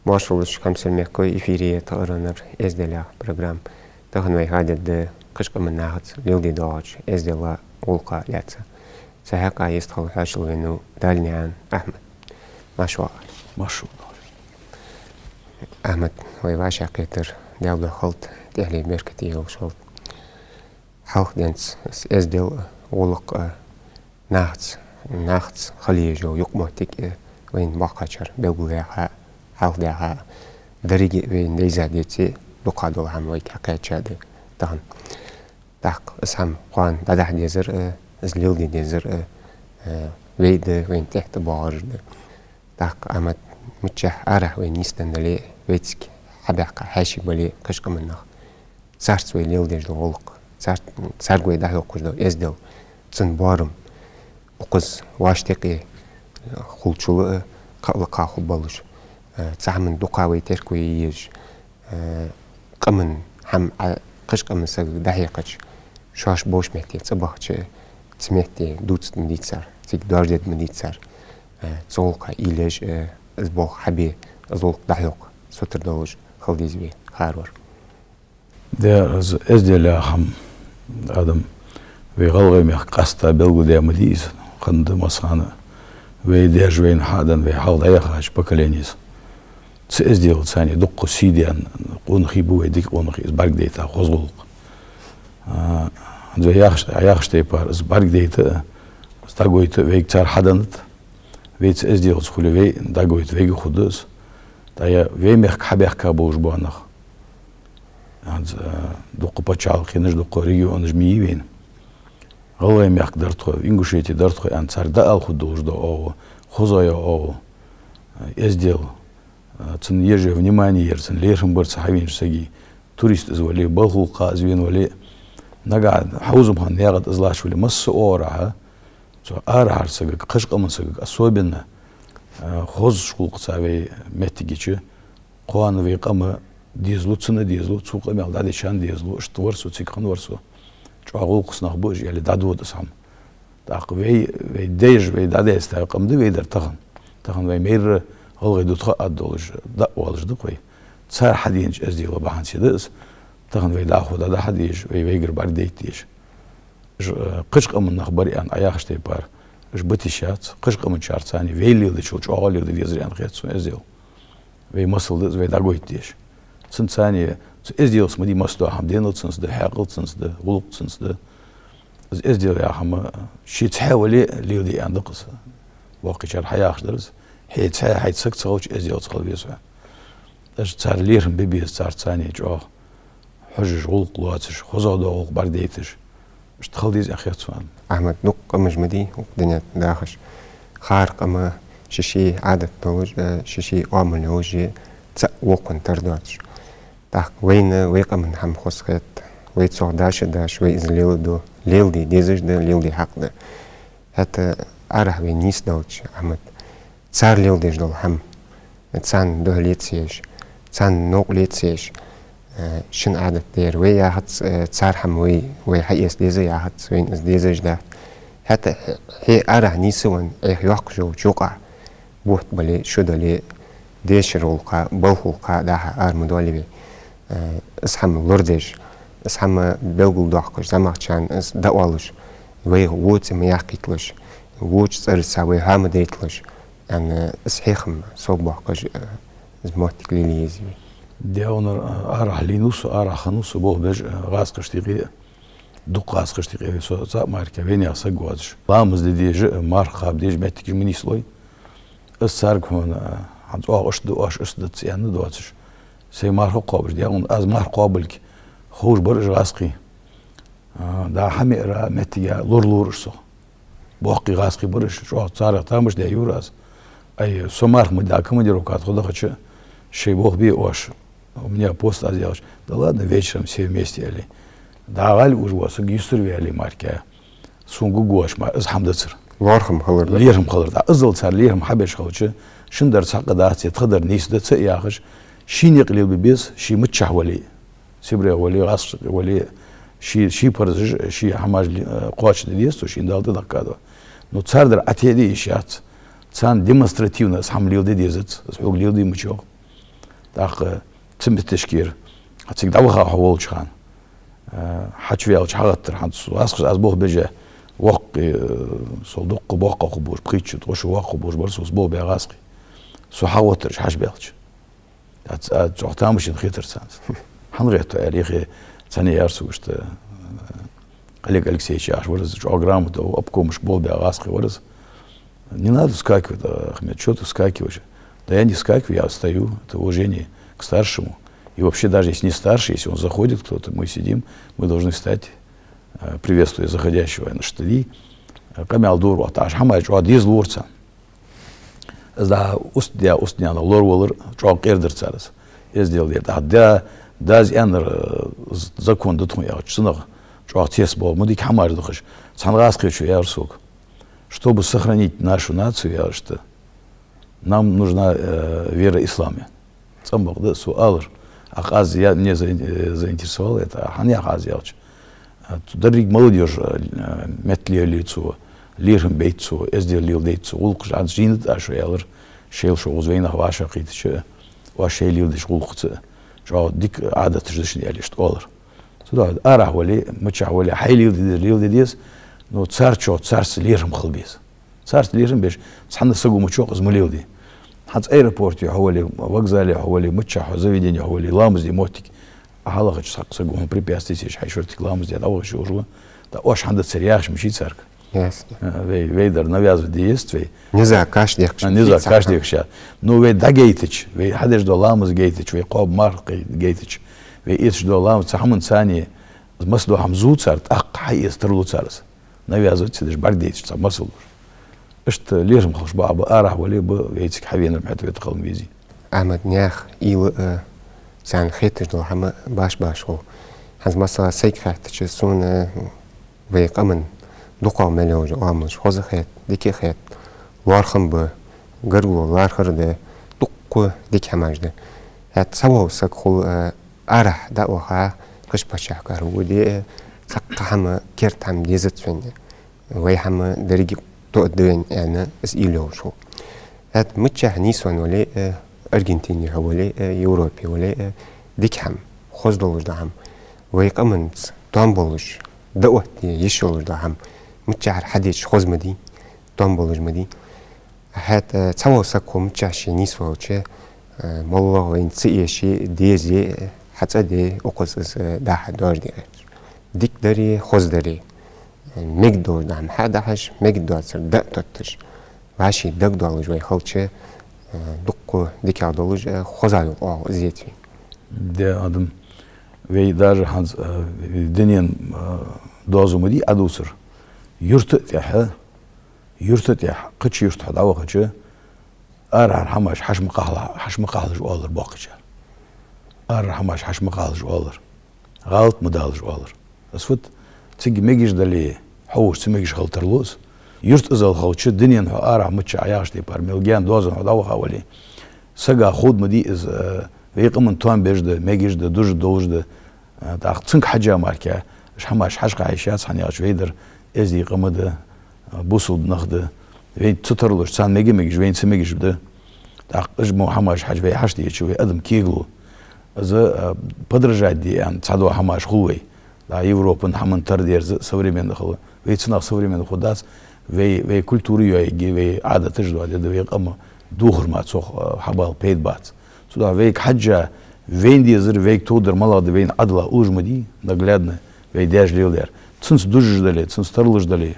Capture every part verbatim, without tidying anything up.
Моаршал да шоана, хьамсара мехкахой, эфире я таханара «Эздел» яха программа. Тахан вай хьадергда кхыча къаман нахаца леладе доагӀача эздела, гӀулакха лаьца. Цу хьакъехьа йистхила хьоашалгӀа венав Далинаькъан Ахьмад. Марша воагӀалва. Марша воагӀалва. Ахьмад, вай вӀашагӀкхетар Даьла духьа хилда, тӀехьале беркате йолаш хилда. Хьалха денз из эздел а, гӀулакх а нахаца, нахаца хила езаш йола юкъмоттиг а вайна боккхачар белгалдаьха, хьалхадаьха, деррига а вайна дайза деце, дукха дола хӀама вайга хьакхаьча да тахан. ТӀаккха из хӀама кхоана дӀадахьа дезар а, из леладе дезар а, э, вай да, вайна тӀехьа тӀабоагӀараш да. ТӀаккха, Ахьмад, миччахьа арахьа вай нийсденна дале а, вайцига хьабаьхка хьаьший бале а кхыча къаман нах, царца вай леладеш дола гӀулакх, цар-, царга вай дӀахьокхаш дола эздел, цун боарам, укхаза вӀаштӀехьа хулачул а кхаъ ла кхахьа болаш, э, цу хӀаман дукха вай терко е езаш, э, къаман хӀама, а, кхыча къаман сагага дӀахьекхача, шоаш болча метте цӀабахача, цу метте дувца ма дий цар, цига доаржаде ма дий цар, э, цу гӀулакха уйла еш, э, из болх хьабе, из гӀулакх дӀахьокха сутара долаш хила деза вай хӀаравар. Де, из эздел яха хӀама, Адам, вай гӀалгӀай мехка къаьстта белгалдаь ма дий из, хинна да массахана а. Вай даьша вайна хьаденна, вай хьалха дӀаяхача поколенес цу эзделаца цхьана дукха сий даьнна къонахий ба вай, дика къонахий, из бӀаргадайта хоза гӀулакх. А, вай яхаш, яхача тайпара, из бӀаргадайта а, из дӀагойта а вайга цар хьаденнад, вай цу эзделаца хуле, вай дӀагойта вайга хургда из. ТӀаккха вай мехка хьабаьхка болаш бола нах, хӀанз, а, дукха паччахьалкхенаш, дукха регионаш ма йий вайна. ГӀалгӀай мехка дар тхо, Ингушети дар тхо аьнна, царга дӀаала хургдолаш дола оагӀув, хоза йола оагӀув, а, эздел, а, цунна еза внимание яр, цунна лерхӀам бар цу хьавенача сага, турист из вале а, балха гӀулакха из вена вале а, нагахьа хьовзам хинна наькъа тӀа из латташ вале а, масса оагӀорахьа цу арахьара сагага, кхыча къаман сагага особенно, а, хозача гӀулакхаца вай моттиг йича, кхоана вай къам дезалу, цунна дезалу, цу къамаьл дӀадечарна дезалу, иштта вар со, цига хинна вар со. ЧӀоагӀа гӀулакхаца нах ба уж, аьле, дӀадода из хӀама. ТӀаккха вай, вай дайша, вай дӀадаьста къам да вай дар тахан. Тахан вай майрра гӀалгӀай дутха а долаш, дӀа а оалаш да-кх вай. Цар хьаденача эздела бахьанца да из. Тахан вай дӀахо дӀадахьа дезаш, вай вайгара бӀаргадайта дезаш. Уж, э, кхыча къаман нах бар аьнна Ӏа яхача тайпара, уж ба тиша яц, кхыча къаманчар цхьана вай леладечул чӀоагӀа леладе дезар аьнна хет сона эздел. Вай масал да из, вай дӀагойта дезаш. Цунца цхьана, цу эзделаца ма дий масса дола хӀама, денал цунца да, хьаькъал цунца да, гӀулакх цунца да. Из эздел яха хӀама ше цхьаь вале а леладе аьнна да-кх из. Боккхийчар хьаяхаш дар из: хье цхьаь, хьайца саг ца хилча, эзделаца хила веза хьо. Уж цар лерхӀам бе беза, царца цхьана чӀоагӀа хьожаш, гӀулакх лоацаш, хоза дола гӀулакх бӀаргадайташ. Иштта хила деза аьнна хет сона. Ахьмад, дукха къамаш ма дий укх дунен тӀа дахаш. ХӀара къаман ший-ший Ӏадат долаш, э, ший-ший оамал йолаш, цхьа воккхун тара доацаш. ТӀаккха вайна вай къаман хӀама хоза хет, вай цох даш а даш, вай из леладу, леладе дезаш да, леладе хьакъ да. ХӀаьта арахьа вай нийсделча, Ахьмад, цар леладеш дола хӀама, царна духьале ца еш, царна новкъарле ца еш, э, шин Ӏадат да ер. Вай яхац, э, цар хӀама вай, вай хьаэца деза яхац, вайна из дезаш дац. ХӀаьта хье арахьа нийсвенна, Ӏайха йоаккхаш йолча юкъа бутт бале, шу дале, дешара гӀулакха, балха гӀулакха дӀа-хьа ара ма доале вай. Э, из хӀама лорадеш, из хӀама белгалдоаккхаш, зӀамагӀчарна из дӀаоалаш, вайх во цӀи ма яккхийталаш, воча цӀерца вай хьоа ма дайталаш, аьнна, из хьехам совбоаккхаш, э, из моттиг лелае еза вай. Даьра, э, арахьа лийнав со, арахьа хиннав со болх беш, э, гӀазкхашта юкъе, дукха гӀазкхашта юкъе, со цхьа мара вайнаьха саг воацаш. Ламаз де дезаш а, марха кхаба дезаш а моттигаш ма нийслой. Аз царга хьона, хӀанз оаха иштта да, оаш иштта дац аьнна доацаш, сай марха кхоабаш, даьра, аз марха кхоабалга ховш бар уж гӀазкхий. А, дӀа-хьа меара моттиге лоралора уж сох. Боккхий гӀазкхий бар уж, чӀоагӀа царех тамаш даь йора аз. Ай, со марха ма дий, командировка тӀа дахача, шоай болх бе оаш, у меня пост аз яхача: «Да ладно, вечером все вместе», аьле. ДӀагӀалва уж, воаш саг юстара ве аьле мара. Сона гургвоацаш мара из хӀама дацар. ЛерхӀам хилар, да? ЛерхӀам хилар, да. Иззал цар лерхӀам хьабеш хилча, шун дар цхьаккха дац, е тха дар нийса да ца яхаш, ший никъ лелабе беза, ше миччахьа вале а, Сибре вале а, гӀазкхий вале а, ший, ший парзаш, ший хӀамаш ле-, э, кхоачашде деза цо, шийна Дала тӀадехка дола. Но цар дар Ӏатеде йиш яц. Царна демонстративно из хӀама леладе дезац, из хьога леладе ма йиш йоах. ТӀаккха цу метташкара, цига дӀаваха хьо волча хана, э, хьачуваьлча хьагӀаттар хӀанз, аз, аз болх беш, воккха, э, сол дукха боккха хургболаш, пхийтта шу, ткъо шу воккха хургболаш бараш, со болх беш гӀазкхий. Со хьагӀоттараш хьажа баьлча. Аз, аз чӀоагӀа тамашийна хетар царна. ХӀана гӀетт аьлча, ихе цхьанне яр сога иштта, э, Олег Алексеевич яхаш вар из, чӀоагӀа грамотни, обкомашка болх беш гӀазкхий вар из. Не надо вскакивать, Ахмед, чё ты вскакиваешь? Да я не вскакиваю, я встаю. Это уважение к старшему. И вообще, даже если не старший, если он заходит кто-то, мы сидим, мы должны встать, э, приветствуя заходящего. Иштта ди, э, къамаьл дора оаха, тӀаккха хӀамаш чӀоагӀа дезалора царна. Из да устдя, устдя лоравалар, чӀоагӀа къера дар цар из. Эздел дар. ТӀаккха да, дас аьннар, э, з-, закон да тхона яхача, цунах чӀоагӀа цецбоал, ма дика хӀамаш да уж. Цхьан гӀазкхечо аьлар сога: «Чтобы сохранить нашу нацию, — аьлар, — что нам нужна, э, вера ислама». ЦӀенбакъда, со аьлар. А аз, я, мне заин-, э, заинтересовало это. А хӀана яхар аз аьлча, а, цу деррига молодёжь, э, метта лелае цо, лерхӀам бейт цо, эздел леладайт цо, гӀулакхаш хӀанз жийнад аз шоана, аьлар, шоайла шоай гӀуз вайнах вӀашагӀкхийтача, оаш шоай леладеча гӀулакхаца, чӀоагӀа дика Ӏадаташ да шун, аьле, иштта оалар. Цудухьа арахьа вале, миччахьа вале, хьай леладе дезар леладе деза, но царчох, царца лерхӀам хила беза. Царца лерхӀам беш, цхьанне саго ма чакхйоал из ма леладе. ХӀанз аэропорте хьо вале, вокзале хьо вале, миччахьа хьо заведене хьо вале, ламаз де моттиг, Ӏа хьалхача цхьаккха саго хьона препятствие еш, хьай шортига ламаз де дӀавахаш йолаш ва, тӀаккха оаш хӀана дацар яхаш мичай царга? Ясно. А, вай, вай дар навязывать де езац вай. Низа каш дехкаш. А, низа каш дехкаш. Ну, вай дӀагойтача, вай хьадеш дола ламаз гойтача, вай кхоаб марха гой-, гойтача, вай эцаш дола ламаз, цу хӀаман цани масса дола хӀама зув цар, тӀаккха хьаэца тарлу цар из. Навязывать ца деш, бӀаргадайташ цхьа масал луш. Иштта лерхӀам хилча ба, ба арахьа вале, ба вайцига хьавенар ма хӀета вета хила ма везий. Ахьмад, наьха уйла, э, царна хеташ дола хӀама баш-баш хул. ХӀанз масала сайга хаьттача, сона, э, вай къаман дукхагӀа мел йолча оамалаш хоза хет, дика хет, лоархӀам ба, гаргало лархӀар да, дукха дика хӀамаш да. ХӀаьта цхьавола саг хул, э, арахьа дӀаваха, кхыча паччахьалкхера воде, э, цхьаккха хӀама, керда хӀама дезац вайна, вай хӀама деррига тоъаргда вайна аьнна, из уйла йолаш хул. ХӀаьта миччахьа нийсвенна вале, э, Аргентине хьо вале, э, Европе вале, э, дика хӀама, хоза долаш дола хӀама, вай къаманца там болаш, дӀаотта йиш йолаш дола хӀама, миччахьара хьадеча хоза ма дий, там болаш ма дий. ХӀаьта, э, цхьавола саг хул миччахьа ше нийсвелча, э, моллагӀа вайна ца эше, дезе, хьацӀаде, укхаза из, э, дӀа-хьа доаржаде гӀерташ. Дика даре, хоза даре, э, мегаргдолаш дола хӀама хьадахьаш, мегаргдоацар дӀатотташ, вӀаший дагадоалаш вай хилча, э, дукха дикагӀа долаш, э, хоза йола оагӀув из я вайна. Де, Адам, вай даже хӀанз, э, дунен, э, доазув ма дий Ӏодувцар. Юрта тӀехьа, юрта тӀехьа, кхыча юрта хьо дӀавахача, арахьара хӀамаш хьаша ма къахьла-, хьаша ма къахьлаш оалар боккхачар. Арахьара хӀамаш хьаша ма къахьлаш оалар. ГӀалат ма далаш оалар. Из фуд, цига мегаш дале, хьо вуш ца мегаш хила тарлу из. Юрта иззал хилча, дунен хьо арахьа миччахьа яхача тайпара мел гаьна доазон хьо дӀаваха вале, сага ховргда ма дий из, э, вай къаман там беш да, мегаш да, дужаш долаш да, э, тӀаккха цунга хьежжа мара, уж хӀамаш хьаша къахьийша яц, хӀана аьлча вай дар эздий къам да, э, бусалба нах да, вайна ца тарлуш, царна мега мегаш, вайна ца мегаш да. ТӀаккха уж мо хӀамаш хьажа вай хьаштдеча, вай адам кегалу. Из, э, подражать де аьнна, цхьадола хӀамаш хул вай. Да, Европан хӀаман тара дерза современни хила. Вай цунах современни хургдац, вай, вай культура йоаергья, вай Ӏадаташ доаде да, вай къам духар мара цох, э, хьабала пайда бац. Цудухьа вайга хьежжа, вайна дезар, вайга товргдар малагӀа да, вайна Ӏадала уллаш ма дий, наглядно, вай даьша леладаьр. Цунца дужаш дале, цунца тарлуш дале,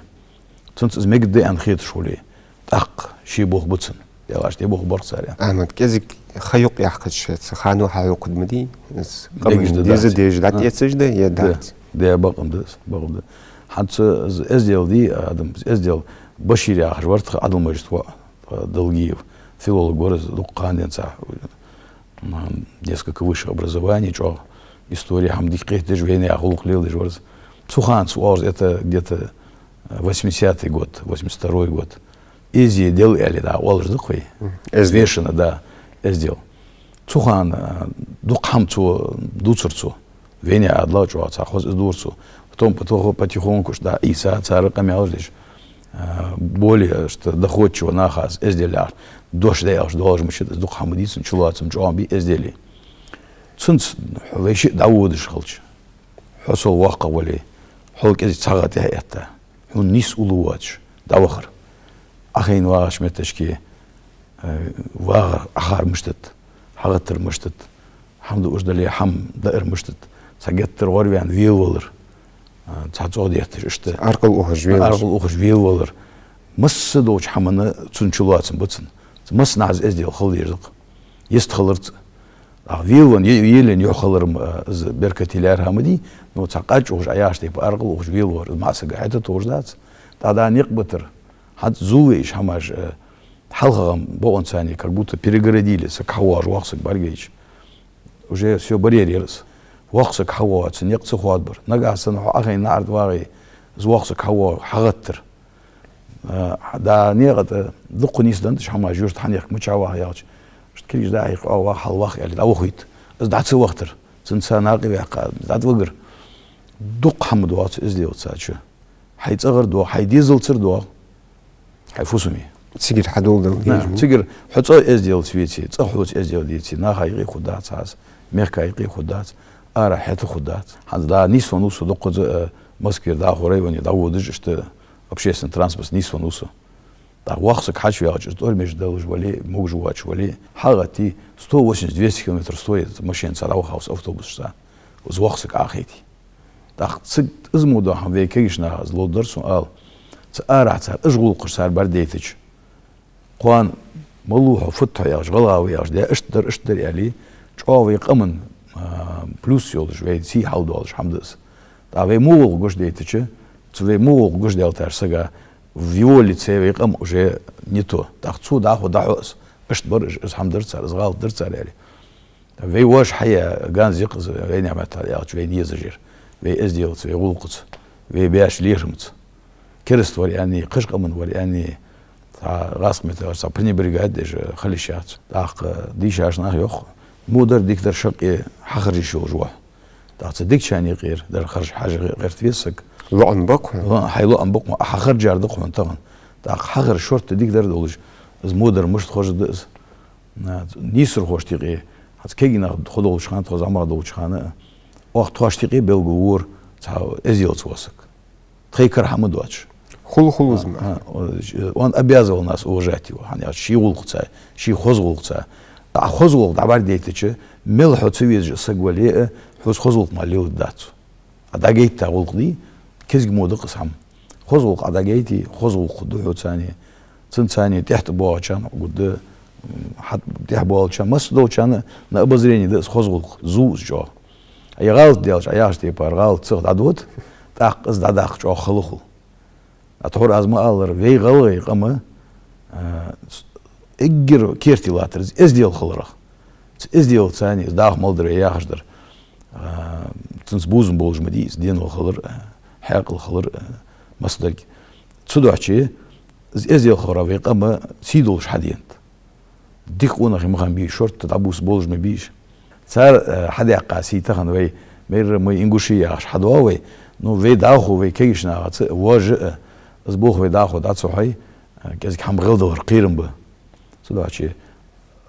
цунца из мегаргда аьнна хеташ хуле, тӀаккха ше болх ба цунна. Делаш де болх бар цар. Ахьмад, кӀезига ха юкъ яьккхача, цу хано хьаюкъаргда ма дий, из къаман деза дезаш дӀатӀаэцаш да, е дац? Да, бакъ да из, бакъ да. ХӀанз цу эздел дий, Адам, эздел, Башир яхаш вар тха Ӏадал-Мажита воӀ, Далгиев, филолог вар из, дукха ха денз цхьа, м, несколько высших образований, чӀоагӀа истори хӀама дика кхетадеш, вайнаьха гӀулакх леладеш вар из. Цу хана цо оалаш, это где-то, э, восьмидесятый год, восемьдесят второй год. Эздел аьле, да, оалаш да-кх вай. Мгм. Эздел. Вешан, да, эздел. Цу хана, э, дукха хӀама цо дувцар цо. Вайна Ӏаьдала чӀоагӀа цхьа хоза из дувцар цо. Потом, потихо-, потихоньку, да, Ӏийса, цар къамаьлаш деш, э, более, что доходчиво наха из эздел яхаш, дош да яхаш доалаш мичад, из дукха хӀама дийцад, чулоацам чӀоагӀа бий эзделе. Цунца хьо вай шиъ дӀаводаш хилча, хьо сол воккхагӀа вале, хьол кӀезига цхьа гӀа тӀехьа этта, хьона нийса уллув воацаш дӀавахар. Ӏохайна вагӀача метташка, э, вагӀар, Ӏохар мишта да, хьагӀаттар мишта да, хӀама дуаш дале, хӀама даар мишта да, цхьа геттара гӀорваьнна велавалар, а, цхьа цӀогӀа детташ иштта. Аркъал ухаш велавалар. Аркъал ухаш велавалар. Масса долча хӀамана цун чулоацам ба цун. Массанахьа из эздел хила деза-кх. Йистхиларца. Ах, велавенна, е-, елаенна юхь хилар-м, а, из беркате лаьрхӀа ма дий, но цхьа къача ухаш, Ӏа яхача тайпара аркъал ухаш велавалар, из маӀа сага хӀаьта товш дац. ТӀаккха дӀа никъ битар. ХӀанз зувла ве ишта хӀамаш, а, хьалхагӀа-м бокъонцани как будто перегородили саг хьавоагӀаш воккха саг бӀаргавайча. Уже всё, барьер яр из. Воккха саг хьавоагӀаш, цун никъ ца хоадабар. Нагахьа санна хьо Ӏохайна наӀарга вагӀе, из воккха саг хьавоагӀа, хьагӀаттар. А, дӀа некъа тӀа дукха нийсденнад уж хӀамаш, юрта хьанехк мичахьа вах яхача. Иштта кулгаш дӀа-хьа хьекха, вах, хьалвах аьле, дӀавохийт. Из дӀа ца вахийтар. Цунца накъаваьккха, дӀатӀавигар. Дукха хӀама доагӀа цу эзделаца чу. Хьай цӀагӀара доагӀа, хьай дезалцара доагӀа, хьай фусаме. Цигара хьадоладала. На, дезаш ма. Цигара хьо цӀагӀа эзделца веце, цӀагӀа хьоца эздел деце, наха юкъе хургдац хьо из, мехка юкъе хургдац, арахьа хӀета хургдац. ХӀанз дӀа нийсвенна ва со дуккхаза, э, Москвера дӀахо районе дӀаводаш, иштта общественный транспорт нийсвенна ва со. ТӀаккха воккха саг хьачуваьлча, из тӀормеш долаш вале, могаш воацаш вале, хьагӀатте, сто восемьдесят, двести километр стоит машинаца дӀавахав со автобусаца. Из воккха саг Ӏохайте. ТӀаккха цига из мо дола хӀама вай кагийча наха, из ловргдар сона ала. Цу арахьа цар, уж гӀулакхаш цар бӀаргадайтача, кхоана малав хьо, фуд хьо яхаш, гӀалгӀа ва яхаш, де, иштта дар, иштта дар аьле, чӀоагӀа вай къаман, а, плюс йолаш, вай сий хьалдоалаш хӀама да из. ТӀаккха вай во гӀулакх гучадайтача, цу вай во гӀулакх гучадаьлча сага, в его лице вай къам уже не то. ТӀаккха цо дӀахо дӀахьо из, иштта бар уж, из хӀама дар цар, из гӀалат дар цар аьле. Вай воаш хьаяь ганз я-кх из, вай ниӀмат яхача, вай дезаш яр. Вай эзделаца, вай гӀулакхаца, вай баьча лерхӀамца. Кераста вар аьнна, кхыча къаман вар аьнна, цхьа гӀазкхий меттала цхьа пренебрегать деш хила йиш яц. ТӀаккха дийшача наха йоах: во дар, дика дар шаккхе хьахаржа йиш йолаш ва хьо. ТӀаккха цу дикачарна юкъера дар харжа хьажа гӀерта веза саг. ЛоӀам ба-кх хьона. Ло-, хьай лоӀам ба-кх хьона, хьахаржар да-кх хьона тахан. ТӀаккха хьахаржа шортта дика дар долаш, из во дар мишта хозаш да из. На, нийсархошта юкъе, хӀанз кагий нах хо долча хана, тхо зӀамагӀа долча хана, оаха тхоашта юкъе белгалвора цхьа эзделца вола саг. Тхоай кара хӀама доацаш. Хул, хул из ма. А, а, он обязывал нас уважать его, хӀана аьлча ший гӀулакхаца, ший хоза гӀулакхаца. Ӏа хоза гӀулакх дӀабӀаргадайтача, мел хьо ца везаш саг вале а, хьоца хоза гӀулакх мара леладергдац цо. Ӏа дӀагайта гӀулакх дий, кӀезига мо да-кх из хӀама. Хоза гӀулакх Ӏа дӀагайте, хоза гӀулакх хургда хьоцани. Цунцани тӀехьа тӀабоагӀачарна гургда, м, хьа-, тӀехьабоалачарна, масса долчарна на обозрение да из хоза гӀулакх, зув из чӀоагӀа. Е гӀалат даьлча, Ӏа яхача тайпара гӀалат цох дӀадода, тӀаккха из дӀадаккха чӀоагӀа хала хул. А тхьовра аз ма аллара, вай гӀалгӀай къам, а, с-, эггара керте латтар из эздел хиларах. Цу эзделаца цхьана из даха мел дар яхаш дар. А, цунца бувзам болаш ма дий из, денал хилар, а, хьаькъал хилар, а, массадарг. Цудухьа из эздел хиларах вай къам сий долаш хьаденад. Дика къонахий ма хиннабий уж, шортта дӀабувса болаш ма бий уж. Цар, э, хьадаьккха сий тахан вай, мера, мы ингуши яхаш хьадоагӀа вай. Ну, вай дӀахо, вай кагийча нахаца, вож а, из болх вай дӀахо дӀа ца хьой, э, кӀезига хӀама гӀелдалар кхерам ба. Цудухьа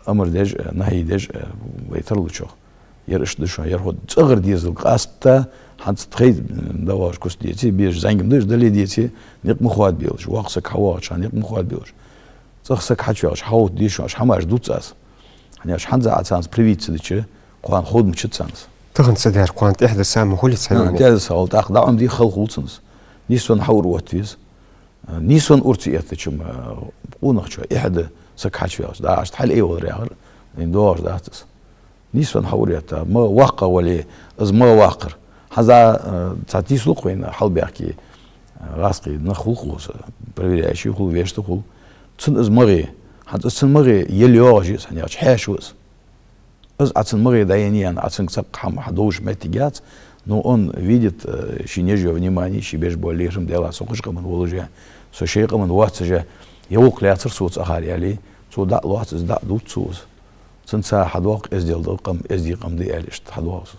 амар деш а, нахьи деш а, э, вай тарлучох. Ер иштта да шоана, ер хӀу цӀагӀара дезалга къаста, хӀанз тхоай, м, дӀавахаш куц деце, безаш зӀамига ма дий уж, дале деце, никъ ма хоадабелаш, воккха саг хьавоагӀача хана никъ ма хоадабелаш. ЦӀагӀа саг хьачуваьлча, хьавоагӀа дезаш, оаш хӀамаш дувц аз. ХӀана аьлча хӀанз Ӏа царца привиться дича, кхоана ховргдацар царна из. Тахан ца даьр кхоана тӀехьа да са ма хулий цхьа. А, юкъе тӀехьа да са хул, тӀаккха дӀа Ӏомаде хала хул цунна из. Нийсвенна хьаура оттаве из. Нийсвенна ура ца эттача-м, къонахчо эхь да саг хьачуваьлча. ДӀа иштта хьалъайвалар яхар, вайна доагӀаш дац из. Нийсвенна хьаура этта, ма воккха вале, из ма ваккхар. ХӀанз, э, цхьа тийсалу-кх вайна хьалбаьхке, э, гӀазкхий нах хул-кх укхаза, проверяющий хул, вешта хул. Цунна из ма гӀе. ХӀанз из цунна ма гӀе, ел йоагӀаш я из, хӀана аьлча хьаьша ва из. Из Ӏа цунна ма гӀе, дӀаена яьнна, Ӏа цунга цхьаккха хӀама хьадовш моттиг яц, но он видит, э, шийна еш йола внимание, ше беш бола лерхӀам, Даьла, со кхыча къаман волаш а, со шоай къаман воацаш а, е гӀулакх лаьцар соца акхар аьле, цо дӀа а лоац из, дӀа а дувц цо из. Цунца хьадоагӀа-кх эздел да къам, эздий къам да аьле, иштта хьадоагӀа из.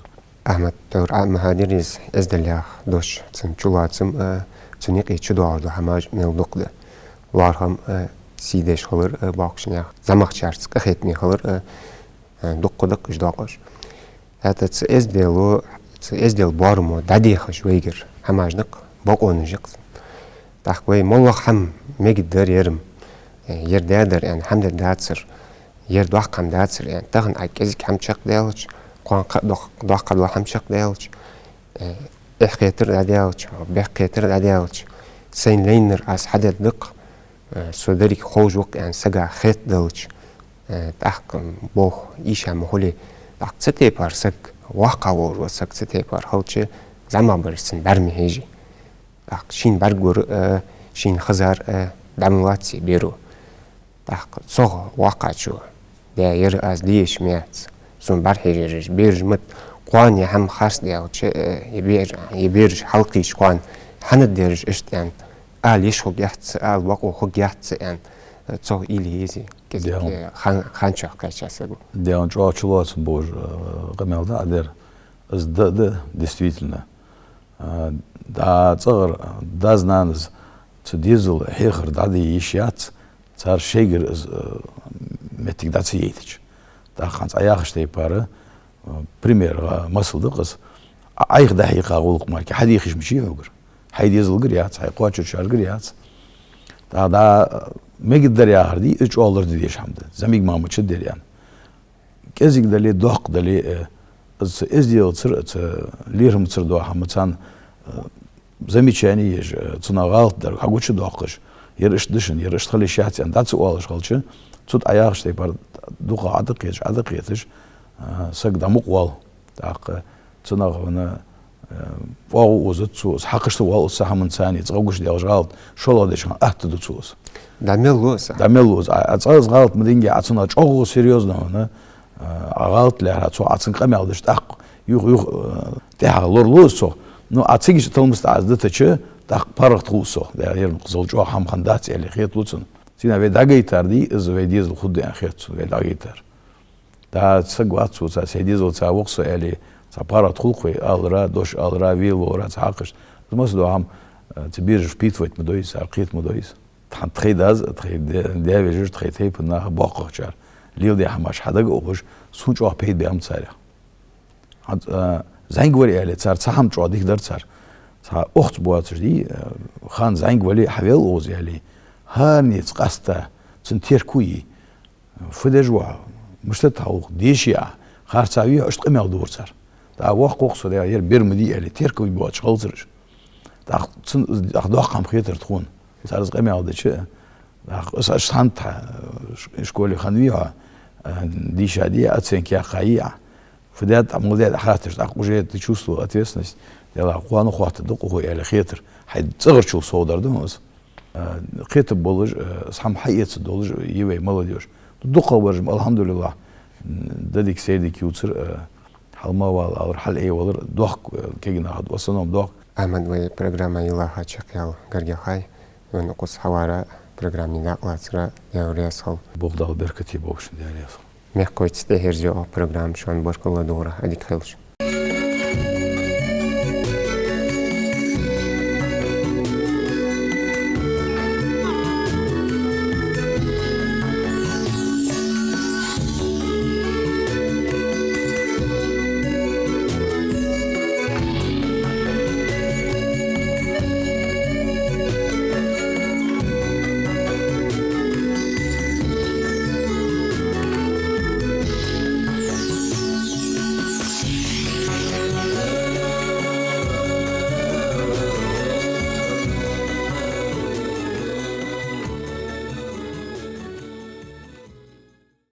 Ахьмад, тхьовра Ӏа ма хьадийцар из эзделах дош, цун чулоацам а, цун юкъе чудоагӀаш дола хӀамаш мел дукха да. ЛоархӀам а, сий деш хилар а, боккхийча наьха, зӀамагӀчарца къахетаме хилар а, а, дукха да-кх уж доакъош. ХӀаьта цу эздела, цу эздела боарамо дӀадехаш вайгара хӀамаш да-кх, бокъонаш я-кх. ТӀаккха вай моллагӀа хӀама мегаргдар ер-м, э, ер даьдар аьнна хӀама дергдацар, ер доккха хӀама дацар аьнна, тахан Ӏа кӀезига хӀама чакхдаьлча, кхоана кхы а доккха, доккха дола хӀама чакхдаьлча, э, эхь кхетар дӀадаьлча, бехк кхетар дӀадаьлча, сайна лайнар аз хьадергда-кх, э, со деррига ховш ва-кх аьнна сага хетаделча, э, тӀаккха болх ийша ма хулий. ТӀаккха цу тайпара саг, воккхагӀа волаш вола саг цу тайпара хилча, зӀамагӀбараш цунна бӀарга ма хьежий. ТӀаккха шийна бӀаргагур а, шийна хезар а дӀа ма лоаций беро. ТӀаккха цох воккхачо: «Даь, ер аз де йиш ма яц, сона бӀарахьежараш бераш ма да, кхоана ер хӀама харцдаьлча, э, ер бер-, ер бераш хьалкхийча кхоана хӀана да ераш иштта?» аьнна, ала йиш хургьяц цо, ала бокъо хургьяц цо аьнна, э, цох уйла е езий кӀезига, э, хан-, хана чухь кхаьча саго. Даьна чӀоагӀа чулоацам болаш, э, къамаьл да Ӏа дер. Из да, да, действительно. А, да, цӀагӀара дас-нанас цу дезала хьехар дӀаде йиш яц, цар шоайгара из, а, моттиг дӀа ца яйтача. ТӀаккха хӀанз Ӏа яхача тайпара, а, пример, а, масал да-кх из. Ӏа-, Ӏайха дӀахьийха гӀулакх мара кхы хьадийхача мичай хьогара? Хьай дезалгара яц, хьай кхоачарчаргара яц. ТӀаккха да, мегаргдар яхар дий, из чӀоагӀа ларде дезаш хӀама да. ЗӀамига мара мича да ер аьнна. КӀезига дале, доккха дале, э, из цу эзделацара, цу лерхӀамацара дола хӀама царна, э, замечани еш, э, цунах гӀалат дар хьагучадоаккхаш, ер иштта да шоана, ер иштта хила йиш яц аьнна, дӀа ца оалаш хилча, цу тӀа Ӏа яхача тайпара дукха Ӏа дӀакхеташ, Ӏа дӀакхеташ, э, саг дӀа мукъа воал. ТӀаккха цунах вана, э, чӀоагӀа озац цо, из хьакхашта воал цу хӀаманца, цӀагӀа гучадаьлча гӀалат, шоллагӀа деча хана атта ду цо из. ДӀа мел лу из. ДӀа мел лу из. А, а цкъа из гӀалат ма динге, Ӏа цунах чӀоагӀа серьёзно вана, а, гӀалат лаьрхӀа цо, Ӏа цунга къамаьл дича, тӀаккха юха, юха, э, тӀехьагӀа лоралу из цох. Ну, Ӏа цига чу талмаца тӀа из дитача, тӀаккха паргӀата хул из цох. Да, ер-м кхы зал чӀоагӀа хӀама хиннадац аьле хет лу цунна. Цунна вай дӀагойтар дий, из вай дезал хургда аьнна хет цунна, вай дӀагойтар. Да, саг вац цо, цхьа сай дезалца ва-кх со аьле, цхьа паргӀата хул-кх вай, алара, дош алара, велавалара, цхьа хьакхаш. Из масса дола хӀама, э, цу берашка впитывать ма дой из, цар кхета ма дой из. Тхан тхоай дас, тхоай даь-, даь-вежарий, тхоай тайпан нах, боккхагӀчар леладаь хӀамаш хьадага ухаш, сона чӀоагӀа пайда баьб-м царех. ХӀанз, э, зӀамига вар аьле, цар цхьа хӀама чӀоагӀа дика дар цар. Цхьа охца боацаш дий, э, ханна зӀамига вале а, хьавел укхаза аьле, хӀаранеца къаьста цун терко е. Фу деш ва хьо? Мишта да хьа гӀулакх? Деший Ӏа? Харцахьа вий хьо? Иштта къамаьл дора цар. ТӀаккха воккха ва-кх со, да, ер бер ма дий аьле, терко боацаш хилацар уж. ТӀаккха цун, тӀаккха доккха хӀама хетар тхона. Цар из къамаьл дича, тӀаккха из аш цхьан тӀа, ш-, школе хинна вий хьо, а, дийша дий, оценка яьккха йий Ӏа? Фу даьд Ӏа, мала даьд Ӏа хатташ, тӀаккха уже ты чувствовал ответственность, Даьла, кхоана хоаттаргда-кх хьо аьле хетар. Хьай цӀагӀарчул совдаргда хьона из. Э, кхетаргболаш, э, из хӀама хьаэцаргдолаш я вай молодёжь. ДукхагӀбараш-м, алхьамдулиллахӀ, м, дадик-сайдик ювцар, э, хьалмавала алар, хьалаайвалар дохк, э, кегий нах да, в основном дохк. Ахьмад, вай программа йилла ха чакхъяьлча гаргга хай, вайна укхаза хьавара, программе дакъа лацара, Даьла раьза хилва. Бог Дала беркате болба шун, Даьла раьза хилва. Мехкахой, цу тӀехьа ерзаю программа, шоана баркал дора, Ӏадика хийла шун.